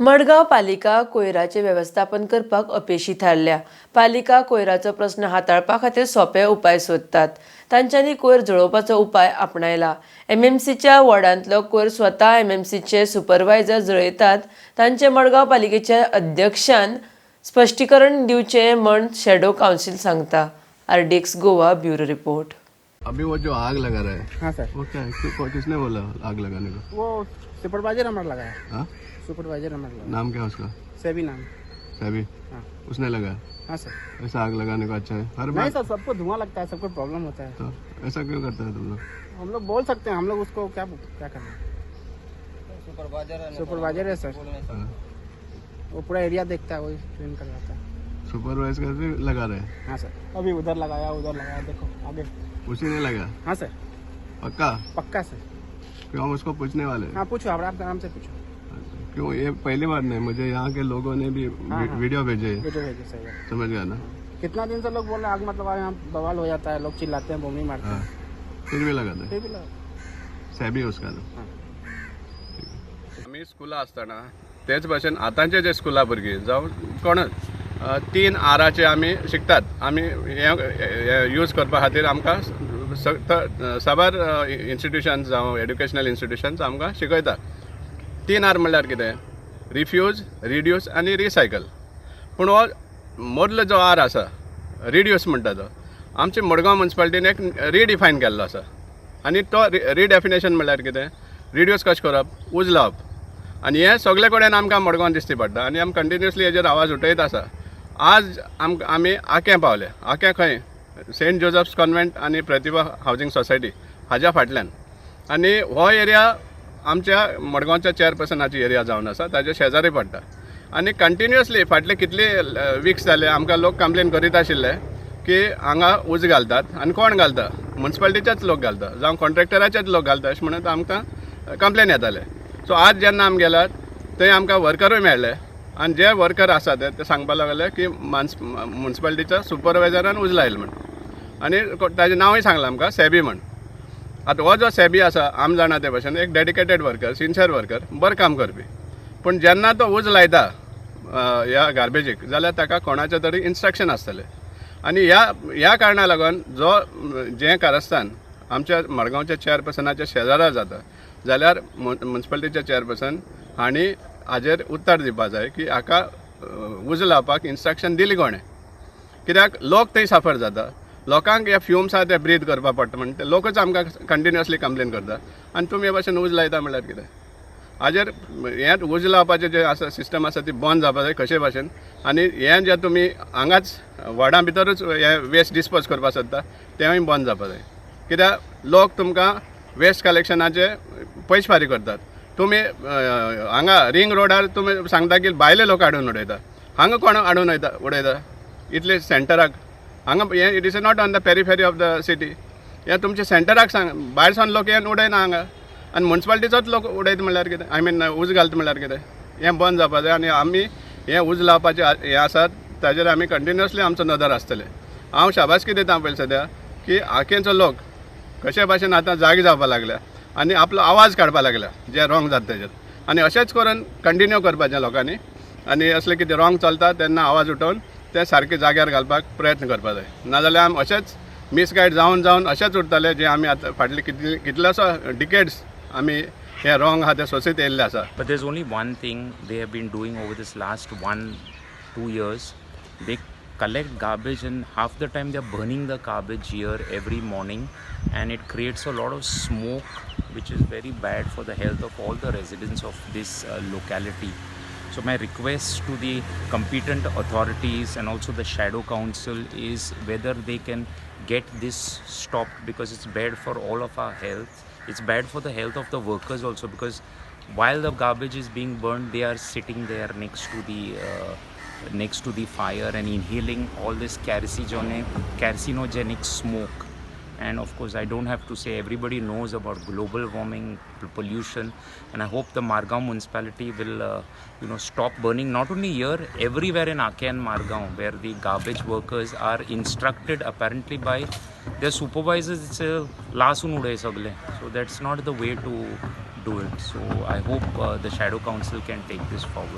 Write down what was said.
मडगांव पालिका कोयराचें वेवस्थापन करपाक अपेशी थारल्या. पालिका कोयराचो प्रस्न हाताळपा खातीर सोंपे उपाय सोदतात. तांच्यांनी कोयर जळोवपाचो उपाय आपणायला. एमएमसीच्या वॉर्डांतलो कोयर स्वता एमएमसीचे सुपरवायझर जळयतात. तांचे मडगांव पालिकेच्या अध्यक्षान स्पश्टीकरण दिवचें म्हण शॅडो कावन्सील सांगता. RDX Goa, bureau report. अभी वो जो आग लगा रहा है, हाँ सर। वो क्या है? किसने बोला आग लगाने को? वो सुपरवाइजर हमारा लगाया। हाँ? सुपरवाइजर हमारा लगाया। नाम क्या है उसका? सेबी नाम। सैबी? हाँ। उसने लगाया? हाँ सर। ऐसा आग लगाने को अच्छा है हर नहीं बार? सर, सबको धुआं लगता है, सबको प्रॉब्लम होता है। तो ऐसा क्यों करते हैं तुम लोग? हम लोग बोल सकते हैं, हम लोग उसको क्या क्या करना है? सुपरवाइजर है सर। हाँ। वो पूरा एरिया देखता है, वही ट्रेन करवाता है। सुपरवाइज करके लगा रहे हैं? हाँ सर, अभी उधर लगाया, उधर लगाया, देखो आगे। उसी ने लगाया? हाँ सर। पक्का? पक्का सर। क्यों, हम उसको पूछने वाले हैं। हाँ, पूछो, आप आराम आराम से पूछो। अच्छा, क्यों, ये पहली बार नहीं, मुझे यहाँ के लोगों ने भी वीडियो भेजे हैं। भेजो भेजो, सही है। समझ गया ना? कितना दिन से लोग बोल रहे हैं, आग मतलब यहाँ बवाल हो जाता है, लोग चिल्लाते हैं, बोमी मारते हाँ, हैं। फिर भी लगाते हैं? फिर भी लगा। सैबी उसका नाम। हाँ। आमी स्कुला आसतना तेच भाशेन आतांचे जे स्कुला भुरगीं जावं कोणूच तीन आराचे आमी शिकतात. आमी हें यूज करपा खातीर आमकां साबार इन्स्टिट्युशन्स जावं एड्युकेशनल इन्स्टिट्युशन्स आमकां शिकयतात. तीन आर म्हणल्यार कितें? रिफ्यूज, रिड्यूस आनी रिसायकल. पूण हो मदलो जो आर आसा, रिड्यूस म्हणटा, तो आमचे मडगांव मुन्सिपालिटीन एक रिडिफायन केल्लो आसा. आनी तो रिडेफिनेशन म्हणल्यार कितें? रिड्यूस कशें करप? उज लावप. आनी हें सगळे कडेन आमकां मडगांवान दिश्टी पडटा आनी आमी कंटिन्युअसली हेजेर आवाज उठयत आसा. आज आमकां आमी आक्यां पावले. आक्यां खंय? सेंट जोजफ्स कॉन्वेंट आनी प्रतिभा हावजींग सोसायटी हाज्या फाटल्यान. आनी हो एरिया आमच्या मडगांवच्या चेअरपर्सनाची एरिया जावन आसा, ताच्या शेजारी पडटा. आनी कंटिन्युअसली फाटले कितले विक्स जाले, आमकां लोक कंप्लेन करीत आशिल्ले की हांगा उज घालतात. आनी कोण घालता? मुन्सिपालिटीचेच लोक घालता जावं कॉन्ट्रॅक्टराचेच लोक घालता अशें म्हणून आमकां कंप्लेन येताले. सो आज जेन्ना आमी गेल्यात, थंय आमकां वर्करूय मेळ्ळे आनी जे वर्कर आसा ते सांगपाक लागले की मान्स मुन्सिपालिटीच्या सुपरवायझरान उज लायलो म्हण आनी ताजें नांवूय सांगलां आमकां, सेबी म्हण. आतां हो जो सेबी आसा, आमी जाणा ते भशेन एक डेडिकेटेड वर्कर, सिन्सियर वर्कर, बरें काम करपी. पूण जेन्ना तो उज लायता ह्या गार्बेजीक, जाल्यार ताका कोणाचें तरी इन्स्ट्रक्शन आसतलें. आनी ह्या कारणा लागून जो जें कारस्थान आमच्या मडगांवच्या चेअरपर्सनाच्या शेजारा जाता, जाल्यार मुन्सिपालिटीचे चेअरपर्सन हांणी हाजेर उत्तर दिवपा जाय की हाका उजो लावपाक इन्स्ट्रक्शन दिली कोणें? कित्याक लोक थंय साफर जाता. लोकांक हे फ्युम्स आहा ते ब्रीद करपा पडटा म्हण ते लोकच आमकां कंटिन्युअसली कंप्लेन करता. आनी तुमी हे भाशेन उज लायता म्हणल्यार कितें? हाजेर हें उज लावपाचें जें आसा, सिस्टम आसा, ती बंद जावपा जाय कशे भाशेन. आनी हें जें तुमी हांगाच वॉर्डां भितरूच हें वेस्ट डिस्पोज करपा सोदता, तेंवूय बंद जावपा जाय. कित्याक लोक तुमकां वेस्ट कलेक्शनाचे पयशे फारीक करतात. तुमी हांगा रिंग रोडार तुमी सांगता की भायले लोक हाडून उडयता. हांगा कोण हाडून उडयता इतले सेंटराक हांगा? हें it is not on the periphery of the city. हें तुमच्या सेंटराक सांग, भायर सावन लोक येवन उडयना हांगा. आनी मुन्सिपालिटीचोच लोक उडयता म्हणल्यार कितें? I mean, उज घालता म्हणल्यार कितें? हें बंद जावपा जाय. आनी आमी हें उज लावपाचें हें आसा, ताजेर आमी कंटिन्युअसली आमचो नदर आसतलें. हांव शाबासकी दिता पयलीं सद्या की आकेंचो लोक कशे भाशेन आतां जागे जावपा लागल्या आनी आपलो आवाज काडपा लागल्या जे रॉंग जाता तेजेर. आनी अशेंच करून कंटिन्यू करपाचें लोकांनी आनी असलें कितें रॉंग चलता तेन्ना आवाज उठोवन ते सारके जाग्यार घालपाक प्रयत्न करपा जाय. नाजाल्यार आमी अशेंच मिसगायड जावन जावन अशेंच उरतले, जे आमी आतां फाटले कितले कितलेसो डिकेड्स आमी हे रॉंग आहा ते सोंसीत येयल्ले आसा. But there's only one thing they have been doing over this last 1-2 years. They collect garbage and half the time they're burning the garbage here every morning, and it creates a lot of smoke, which is very bad for the health of all the residents of this locality. So my request to the competent authorities and also the shadow council is whether they can get this stopped, because it's bad for all of our health. It's bad for the health of the workers also, because while the garbage is being burned, they are sitting there next to the fire and inhaling all this carcinogenic smoke. And of course, I don't have to say, everybody knows about global warming, pollution, and I hope the Margao municipality will stop burning, not only here, everywhere in Akem and Margao, where the garbage workers are instructed apparently by their supervisors, it's a लासून उडय सगळे. So that's not the way to do it. So I hope the shadow council can take this forward.